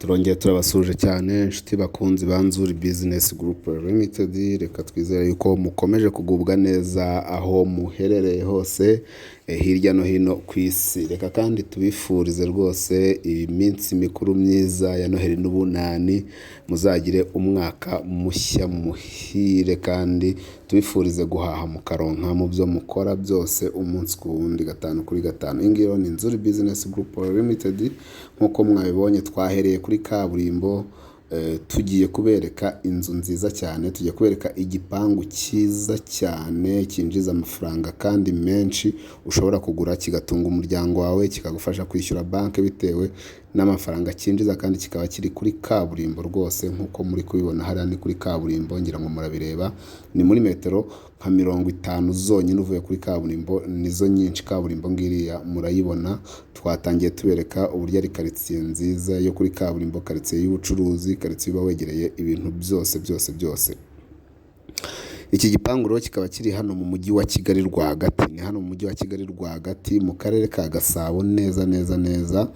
Turongeye turabasuhuje cyane inshuti bakunzi ba Nzuri Business Group Limited, reka twizere yuko mukomeje kugubwa neza aho muherereye hose hirya no hino ku isi. Reka kandi tubifurize rwose iminsi mikuru myiza ya Noheli n'Ubunani, muzagire umwaka mushya muhire kandi tubifurize guhaha mukaronka mu byo mukora byose umunsi ku wundi, gatanu kuri gatanu. Iyi ngiyi rero ni Nzuri Business Group Limited, nk'uko mwabibonye twahereye kuri kaburimbo, tugiye kubereka inzu nziza cyane, tugiye kubereka igipangu cyiza cyane cyinjiza amafaranga kandi menshi, ushobora kugura kigatunga umuryango wawe, kikagufasha kwishyura banki bitewe n'amafaranga cyinjiza, kandi kikaba kiri kuri kaburimbo rwose nk'uko muri kubibona hariya ni kuri kaburimbo, ngira ngo murabireba, ni muri metero nka 50 zonyine uvuye kuri kaburimbo, nizo nyinshi, kaburimbo ngiriya murayibona. Twatangiye tubereka uburyo ari karitsiye nziza yo kuri kaburimbo, karitsiye y'ubucuruzi, karitsiye uba wegereye ibintu byose byose byose. Iki gipangu rero kikaba kiri hano mu mujyi wa Kigali rwagati, ni hano mu mujyi wa Kigali rwagati mu karere ka Gasabo neza neza neza,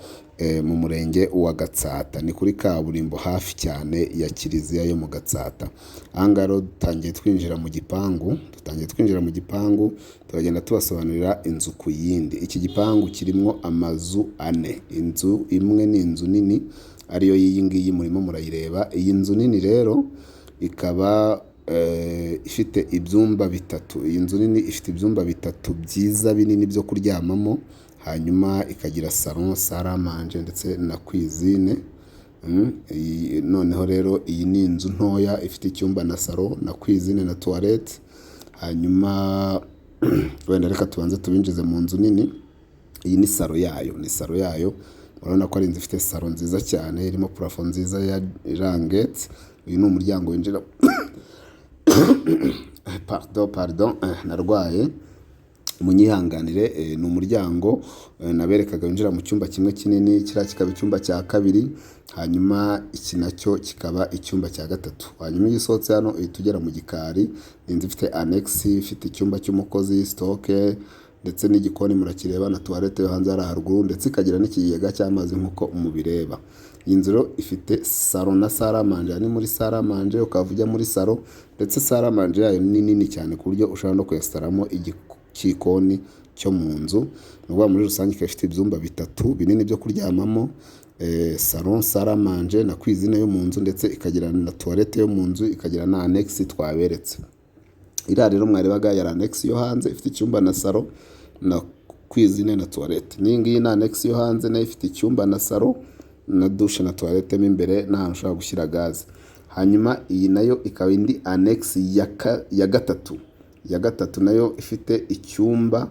mu murenge wa Gatsata, ni kuri kaburimbo hafi cyane ya kiliziya yo mu Gatsata. Aha ngaha rero dutangiye twinjira mu gipangu, dutangiye twinjira mu gipangu, turagenda tubasobanurira inzu ku yindi. Iki gipangu kirimo amazu ane, inzu imwe ni inzu nini ariyo y'iyi ngiyi murimo murayireba, iyi nzu nini rero ikaba ifite ibyumba bitatu, iyi nzu nini ifite ibyumba bitatu byiza binini byo kuryamamo, hanyuma ikagira salon, salle à manger ndetse na cuisine. Noneho rero iyi ni inzu ntoya ifite icyumba na salon na cuisine na toilette, hanyuma wenda reka tubanze tubinjize mu nzu nini. Iyi ni salon yayo, ni salon yayo, urabona ko ari inzu ifite salon nziza cyane, irimo plafond nziza ya languette. Uyu ni umuryango winjira, pardon, pardon, narwaye munyihanganire. Ni umuryango naberekaga winjira mu cyumba kimwe kinini, kiriya kikaba icyumba cya kabiri, hanyuma iki nacyo kikaba icyumba cya gatatu. Hanyuma iyo usohotse hano uhita ugera mu gikari. Ni inzu ifite annexe, ifite icyumba cy'umukozi, stock ndetse n'igikoni murakireba, na toilette yo hanze hariya haruguru, ndetse ikagira n'ikigega cy'amazi nk'uko mubireba. Iyi nzu rero ifite salon na salle à manger, aha ni muri salle à manger, ukava ujya muri salon, ndetse salle à manger yayo ni nini cyane ku buryo ushobora no kwesitaramo igikoni cyo mu nzu. Ni ukuvuga muri rusange ikaba ifite ibyumba bitatu binini byo kuryamamo, salon, salle à manger na cuisine yo mu nzu, ndetse ikagira na toilette yo mu nzu, ikagira na annexe twaberetse. Iriya rero mwarebaga yari annexe yo hanze ifite icyumba na salon na cuisine na toilette. N'iyi ngiyi ni annexe yo hanze, nayo ifite icyumba na salon na douche na toilette mo imbere n'ahantu ushobora gushyira gaze. Hanyuma iyi nayo ikaba indi annexe ya gatatu, ya gatatu nayo ifite icyumba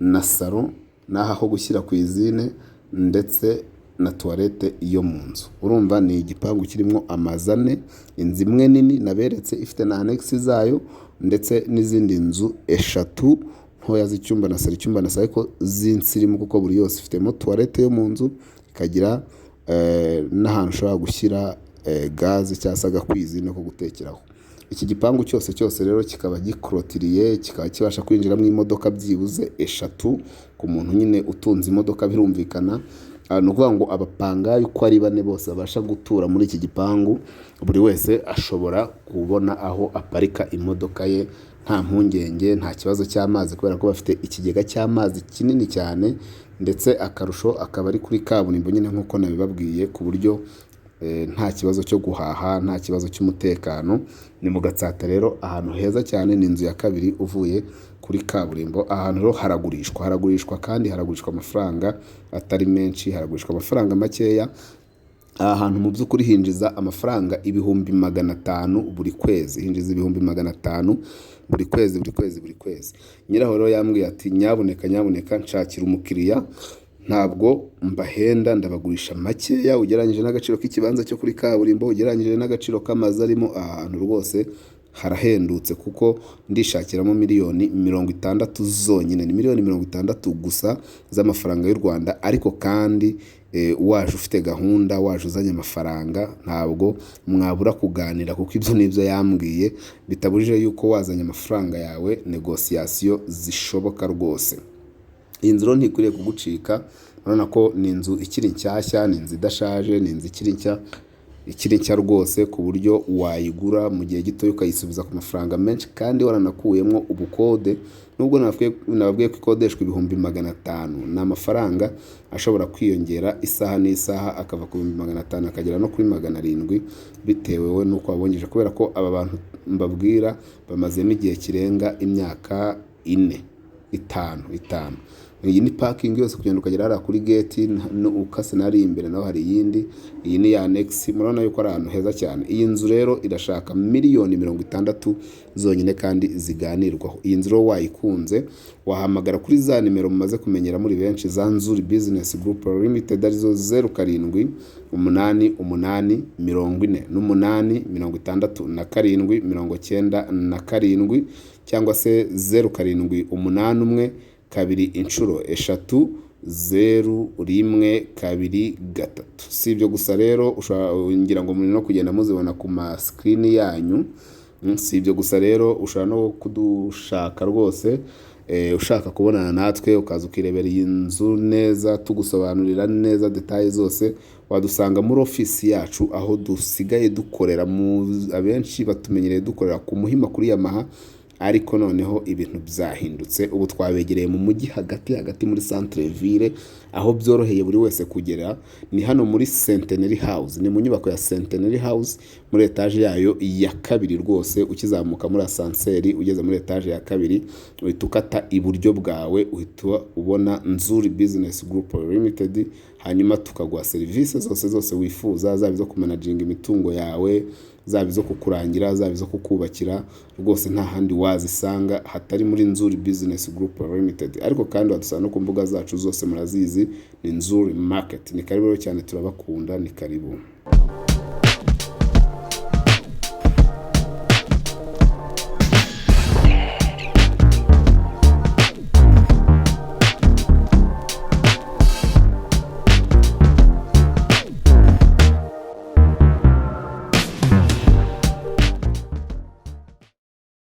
na salon n'aha ho gushyira cuisine ndetse na toilette yo mu nzu. Urumva ni igipangu kirimo amazu ane, inzu imwe nini naberetse ifite na annexe zayo, ndetse n'izindi nzu eshatu ntoya z'icyumba na salon, icyumba na salon, ariko z'insirimu, kuko buri yose ifitemo toilette yo mu nzu, ikagira n'ahantu ushobora gushyira gaze cyangwa se agacuisine ko gutekeraho. Iki gipangu cyose cyose rero kikaba gikorotiriye, kikaba kibasha kwinjiramo imodoka byibuze eshatu ku muntu nyine utunze imodoka, birumvikana. Ni ukuvuga ngo abapangayi uko ari bane bose babasha gutura muri iki gipangu, buri wese ashobora kubona aho aparika imodoka ye nta mpungenge, nta kibazo cy'amazi kubera ko bafite ikigega cy'amazi kinini cyane, ndetse akarusho akaba ari kuri kaburimbo nyine nk'uko nabibabwiye, ku buryo nta kibazo cyo guhaha, nta kibazo cy'umutekano. Ni mu Gatsata rero, ahantu heza cyane, ni inzu ya kabiri uvuye kuri kaburimbo. Ahantu rero haragurishwa, haragurishwa kandi haragurishwa amafaranga atari menshi, haragurishwa amafaranga makeya. Aha hantu mu by'ukuri hinjiza amafaranga 500,000 buri kwezi, hinjiza 500,000 buri kwezi, buri kwezi, buri kwezi. Nyiraho rero yambwiye ati: "Nyabuneka, nyabuneka nshakira umukiriya, ntabwo mbahenda, ndabagurisha makeya ugereranyije n'agaciro k'ikibanza cyo kuri kaburimbo, ugereranyije n'agaciro k'amazu arimo aha hantu, rwose harahendutse kuko ndishakiramo miliyoni 60 zonyine." Ni miliyoni 60 gusa z'amafaranga y'u Rwanda, ariko kandi waje ufite gahunda, waje uzanye amafaranga, ntabwo mwabura kuganira, kuko ibyo ni ibyo yambwiye, bitabujije yuko wazanye amafaranga yawe négociation zishoboka rwose. Iyi nzu rero ntikwiriye kugucika. Urabona ko ni inzu ikiri nshyashya, ni inzu idashaje, ni inzu ikiri nshya, ikiri nshya rwose, ku buryo wayigura mu gihe gito ukayisubiza ku mafaranga menshi kandi waranakuyemo ubukode. Nubwo nababwiye ko ikodeshwa 500,000, ni amafaranga ashobora kwiyongera isaha n'isaha, akava ku 500,000 akagera no kuri 700, bitewe wowe n'uko wabongeje, kubera ko aba bantu mbabwira bamazemo igihe kirenga imyaka 4, 5, 5. Iyi ni parking yose kugenda ukagera hariya kuri gate, ukase n'ahari imbere naho hari iyindi. Iyi ni ya annex. Murabona yuko ari ahantu heza cyane. Iyi nzu rero irashaka miliyoni 60 zonyine kandi ziganirwaho. Iyi nzu rero wayikunze wahamagara kuri za nimero mumaze kumenyera muri benshi za Nzuri Business Group Limited, arizo 0788 48 67 97, cyangwa se 0781 3 3 0 1 2 3. Si ibyo gusa rero, ngira ngo muri no kugenda muzibona ku ma screen yanyu. Si ibyo gusa rero, ushobora no kudushaka rwose, ushaka kubonana natwe, ukaza ukirebera iyi nzu neza, tugusobanurira neza détails zose. Wadusanga muri ofisi yacu aho dusigaye dukorera. Abenshi batumenyereye dukorera ku Muhima kuri Yamaha, ariko noneho ibintu byahindutse. Ubu twabegereye mu mujyi hagati hagati muri centre ville, aho byoroheye buri wese kugera. Ni hano muri Centenary House, ni mu nyubako ya Centenary House, muri etaje yayo ya kabiri rwose. Ukizamuka muri ascenseur ugeze muri etaje ya kabiri, uhita ukata iburyo bwawe, uhita ubona Nzuri Business Group Limited, hanyuma tukaguha serivisi zose zose wifuza, zaba izo kumanaginga imitungo yawe, zaba izo kukurangira, zaba izo kukubakira. Rwose nta handi wazisanga hatari muri Nzuri Business Group Limited. Ariko kandi wadusanga no ku mbuga zacu zose, murazizi, ni Nzuri Market. Ni karibu rero cyane, turabakunda, ni karibu.